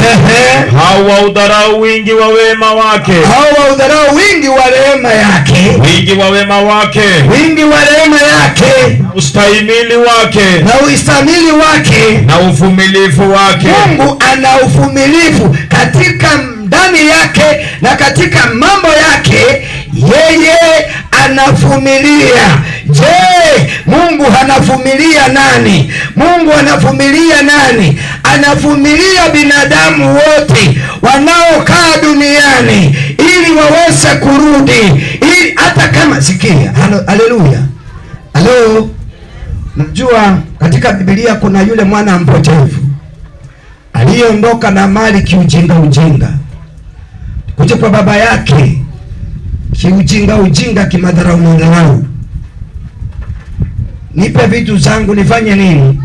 hawaudharau wingi wa wema wake, hawaudharau wingi wa rehema yake, wingi wa wema wake, wingi wa rehema yake, ustahimili wake, na ustahimili wake, na uvumilivu wake. Mungu ana uvumilivu katika ndani yake na katika mambo yake, yeye anavumilia. Je, Mungu anavumilia nani? Mungu anavumilia nani? Anavumilia binadamu wote wanaokaa duniani ili waweze kurudi, ili hata kama, sikia, haleluya. Halo, najua katika Biblia kuna yule mwana mpotevu aliyeondoka na mali kiujinga ujinga, kuja kwa baba yake kiujinga ujinga, kimadharau madharau, nipe vitu zangu nifanye nini,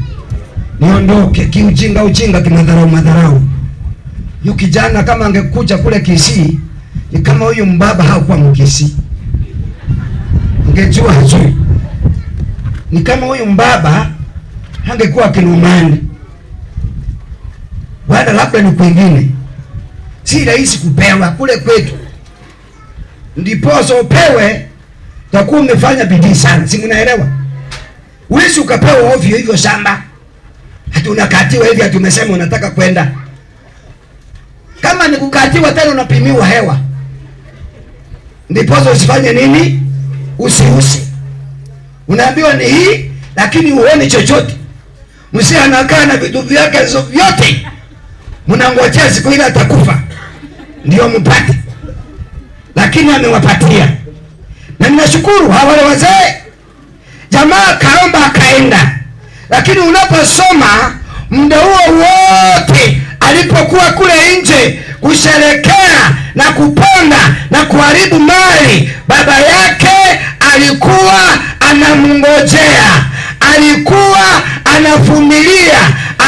niondoke, kiujinga ujinga, kimadharau madharau. Yu kijana kama angekuja kule Kisii, ni kama huyu mbaba hakuwa Mkisii, ungejua hajui. Ni kama huyu mbaba hangekuwa Kilumani, wala labda ni kwingine. Si rahisi kupewa kule kwetu, ndiposa upewe utakuwa umefanya bidii sana, si mnaelewa? Huwezi ukapewa ovyo hivyo shamba, hati unakatiwa hivi, hati umesema unataka kwenda. Kama ni kukatiwa tena unapimiwa hewa, ndiposa usifanye nini, usiusi. Unaambiwa ni hii, lakini huoni chochote. Mzee anakaa na vitu vyake vyote, mnangojea siku ile atakufa ndio mpate. lakini amewapatia. Na ninashukuru hawa wale wazee, jamaa kaomba akaenda. Lakini unaposoma muda huo wote alipokuwa kule nje kusherekea na kuponda na kuharibu mali, baba yake alikuwa anamngojea, alikuwa anavumilia,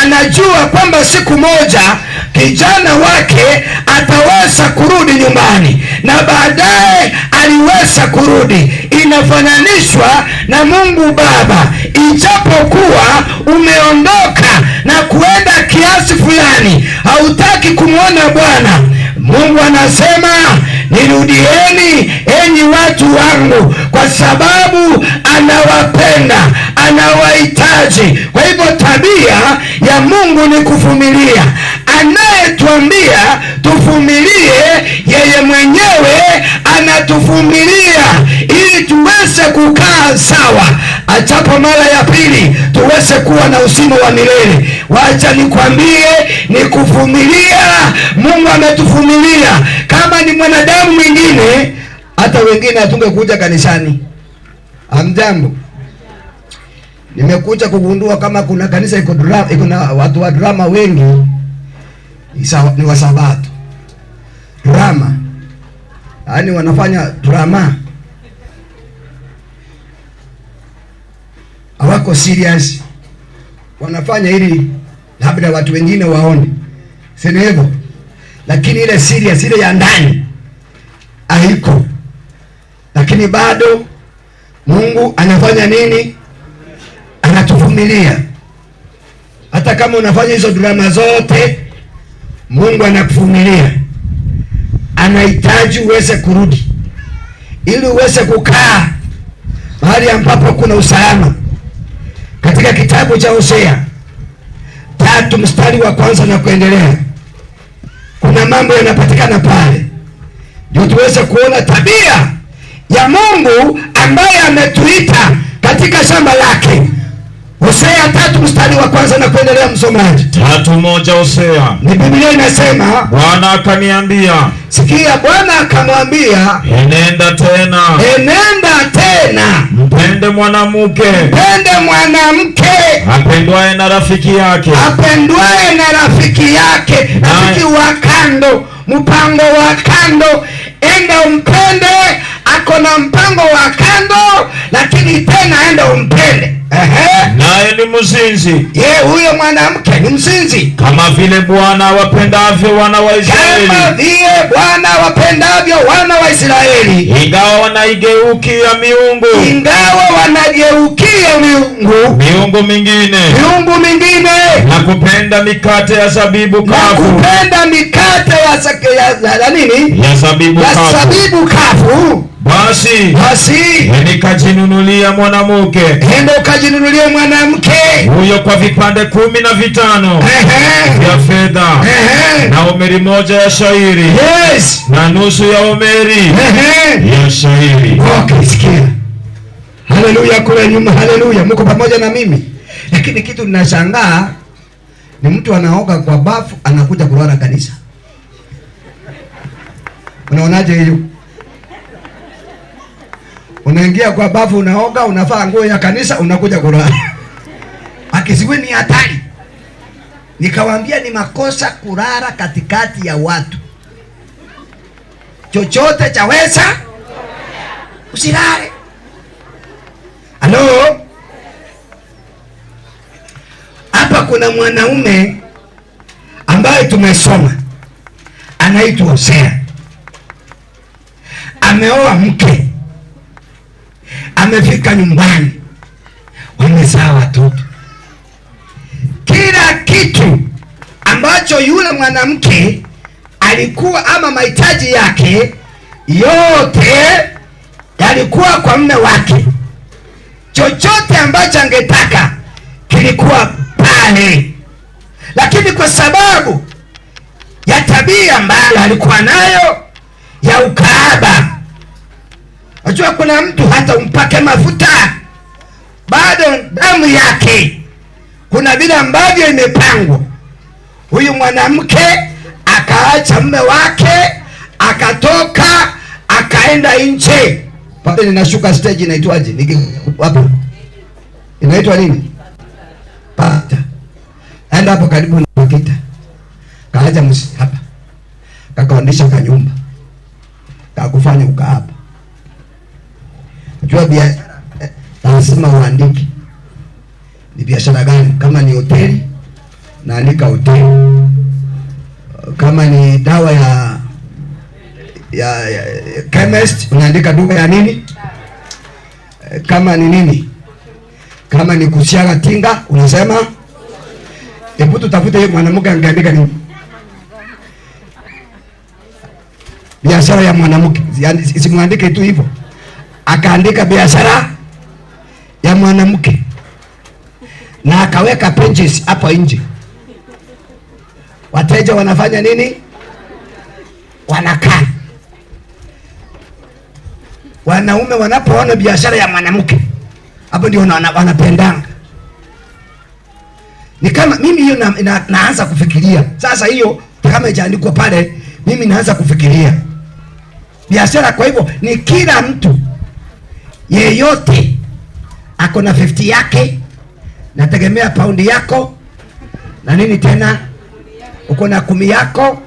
anajua kwamba siku moja kijana wake ataweza kurudi nyumbani, na baadaye aliweza kurudi. Inafananishwa na Mungu Baba, ijapokuwa umeondoka na kuenda kiasi fulani, hautaki kumwona Bwana, Mungu anasema nirudieni enyi watu wangu, kwa sababu anawapenda, anawahitaji. Kwa hivyo tabia ya Mungu ni kuvumilia. Anayetuambia tuvumilie, yeye mwenyewe anatuvumilia ili tuweze kukaa sawa, achapo mara ya pili tuweze kuwa na uzima wa milele. Wacha nikwambie, ni kuvumilia. Mungu ametuvumilia. Kama ni mwanadamu mwingine, hata wengine hatungekuja kanisani. Amjambo. Nimekuja kugundua kama kuna kanisa iko drama, iko na watu wa drama wengi, ni Wasabato. Drama, yaani wanafanya drama, hawako serious, wanafanya ili labda watu wengine waone, si ni hivyo? Lakini ile serious, ile ya ndani haiko. Lakini bado Mungu anafanya nini? Anatuvumilia. Hata kama unafanya hizo drama zote, Mungu anakuvumilia. Anahitaji uweze kurudi ili uweze kukaa mahali ambapo kuna usalama. Katika kitabu cha Hosea 3 mstari wa 1 na kuendelea, kuna mambo yanapatikana pale, ndio tuweze kuona tabia ya Mungu ambaye ametuita katika shamba lake. Hosea 3 mstari wa 1 na kuendelea, msomaji. 3:1 Hosea. Ni Biblia inasema, Bwana akaniambia. Sikia, Bwana akamwambia, enenda tena. Enenda tena. Mpende mwanamke. Mpende mwanamke. Apendwaye na rafiki yake. Apendwaye na rafiki yake. Rafiki wa kando, mpango wa kando. Enda umpende, ako na mpango wa kando, lakini tena enda umpende. Naye ni mzinzi. Ye, huyo mwanamke ni mzinzi. Kama vile Bwana wapendavyo wana wa Israeli. Kama vile Bwana wapendavyo wana wa Israeli. Ingawa wanaigeukia miungu. Ingawa wanageukia miungu. Miungu mingine. Miungu mingine. Na kupenda mikate ya zabibu kavu. Na kupenda mikate ya nini? Ya zabibu kavu. Ya zabibu kavu. Basi nikajinunulia mwanamke. Enda ukajinunulia mwanamke huyo kwa vipande 15 vya fedha, na omeri 1 ya shairi. Yes. Na nusu ya omeri ya shairi. Okay, sikia. Haleluya kule nyuma, haleluya. Mko pamoja na mimi. Lakini kitu ninashangaa ni mtu anaoga kwa bafu anakuja kulala kanisa. Unaonaje hiyo? Unaingia kwa bafu, unaoga, unavaa nguo ya kanisa, unakuja kulala. Akisiwe ni hatari. Nikawaambia ni makosa kulala katikati ya watu. Chochote chaweza usilale. Halo? Hapa kuna mwanaume ambaye tumesoma, anaitwa Hosea. Ameoa mke, amefika nyumbani, wamezaa watoto. Kila kitu ambacho yule mwanamke alikuwa ama mahitaji yake yote yalikuwa kwa mume wake. Chochote ambacho angetaka kilikuwa pale. Lakini kwa sababu ya tabia ambayo alikuwa nayo ya ukahaba, unajua kuna mtu hata umpake mafuta bado damu yake kuna vile ambavyo imepangwa. Huyu mwanamke akaacha mume wake, akatoka, akaenda Akaenda nje pale, ninashuka stage inaitwaje? Wapi inaitwa nini? Pata enda hapo karibu na Makita, kaaja hapa, kakaondesha kanyumba, kakufanya ukaapa. Jua biashara lazima uandike ni biashara gani. Kama ni hoteli naandika hoteli, kama ni dawa ya chemist unaandika duka ya nini, kama ni nini, kama ni kusiaga tinga unasema. Hebu tutafute hiyo mwanamke angeandika nini? Biashara ya mwanamke, simwandike tu hivyo. Akaandika biashara ya mwanamke na akaweka benches hapo nje. Wateja wanafanya nini? Wanakaa. Wanaume wanapoona biashara ya mwanamke hapo ndio wanapendanga. Ni kama mimi hiyo naanza kufikiria. Sasa hiyo kama ijaandikwa pale, mimi naanza kufikiria biashara. Kwa hivyo ni kila mtu yeyote ako na 50 yake, nategemea paundi yako na nini tena, uko na 10 yako.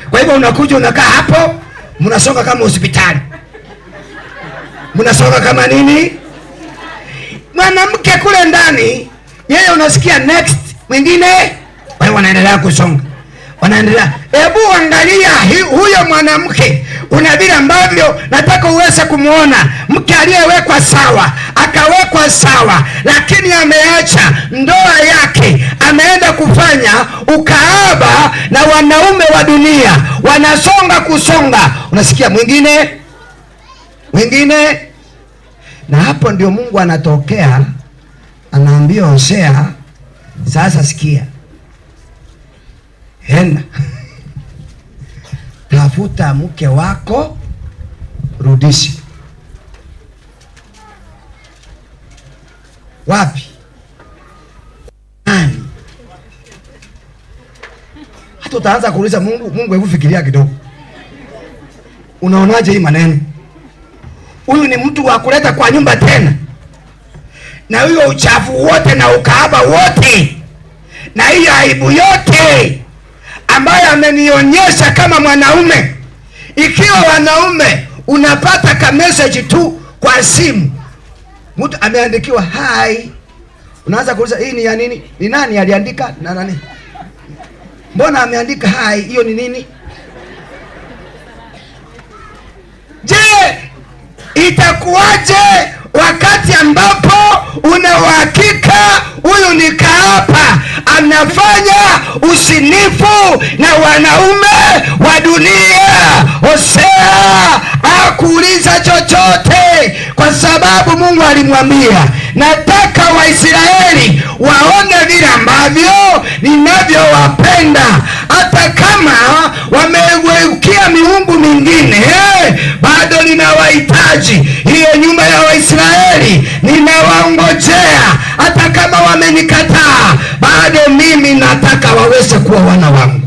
Kwa hivyo unakuja unakaa hapo, mnasonga kama hospitali, mnasonga kama nini. Mwanamke kule ndani yeye unasikia next mwingine, wao wanaendelea kusonga, wanaendelea. Hebu angalia huyo mwanamke, una vile ambavyo nataka uweze kumuona mke aliyewekwa sawa, akawekwa sawa, lakini ameacha ndoa yake, ameenda kufanya ukahaba na wanaume wa dunia, wanasonga kusonga, unasikia mwingine mwingine. Na hapo ndio Mungu anatokea, anaambia Hosea, sasa sikia, enda tafuta mke wako, rudishe. Wapi? Nani? Hata utaanza kuuliza Mungu, Mungu hebu fikiria kidogo, unaonaje hii maneno? Huyu ni mtu wa kuleta kwa nyumba tena, na huyo uchafu wote na ukahaba wote na hiyo aibu yote ambayo amenionyesha kama mwanaume. Ikiwa wanaume unapata ka message tu kwa simu, mtu ameandikiwa hi, unaanza kuuliza hii ni ya nini? Ni nani aliandika na nani? Mbona ameandika hi? Hiyo ni nini? Je, itakuwaje wakati ambapo una uhakika huyu ni kahaba, anafanya usinifu na wanaume wa dunia? Hosea hakuuliza chochote, kwa sababu Mungu alimwambia, nataka Waisraeli waone vile ambavyo ninavyowapenda, hata kama wamegeukia miungu mingine, bado ninawahitaji. Hiyo nyumba ya Waisraeli ninawaongojea, hata kama wamenikataa, bado mimi nataka waweze kuwa wana wangu.